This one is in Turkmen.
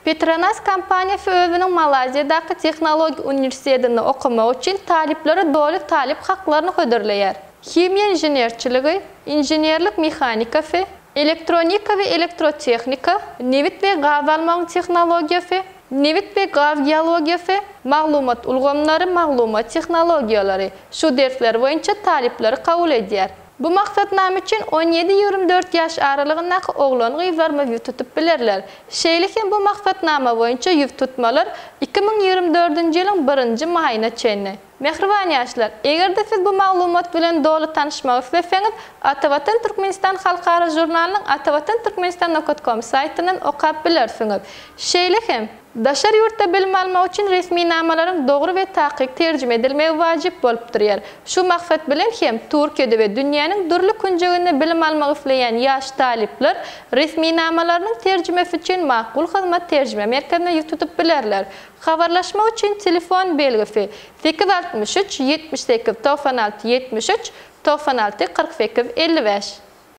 Petronas kompaniýasy özüniň Malaýziýadaky Tehnologiýa uniwersitetinde okamak üçin talyplara doly talyp haklaryny hödürleýär. Himiýa inženerçiligi, inženerlik mehanikasy, elektronika we elektrotehnika, nebit we gaz almagyň tehnologiýasy, nebit we gaz geologiýasy, maglumat ulgamlary, maglumat tehnologiýalary, şu dersler boýunça talyplary kabul edýär. Bu maksatnama üçin on ýedi, 24 ýaş aralygyndaky oglan-gyzlarymyz ýüz tutup bilerler. Şeýle hem bu maksatnama boýunça ýüz tutmalar 2024-nji ýylyň birinji maýyna çenli. Mähriban ýaşlar, eger-de siz bu maglumat bilen doly tanyşmak isleseňiz, Atavatan Türkmenistan halkara žurnalynyň atavatanturkmenistan nokat kom saýtyndan okap bilersiňiz. Şeýle hem, Daşary ýurtda bilim almak üçin resminamalaryň dogry we takyk terjime edilmegi wajyp bolup durýar. Şu maksat bilen hem Türkiýede we dünýäniň dürli künjeginde bilim almak isleýän ýaş talyplar resminamalarynyň terjimesi üçin Makul Hyzmat terjime merkezine ýüz tutup bilerler. Habarlaşmak üçin telefon belgisi, 8 63 78 96 73 96 48 55.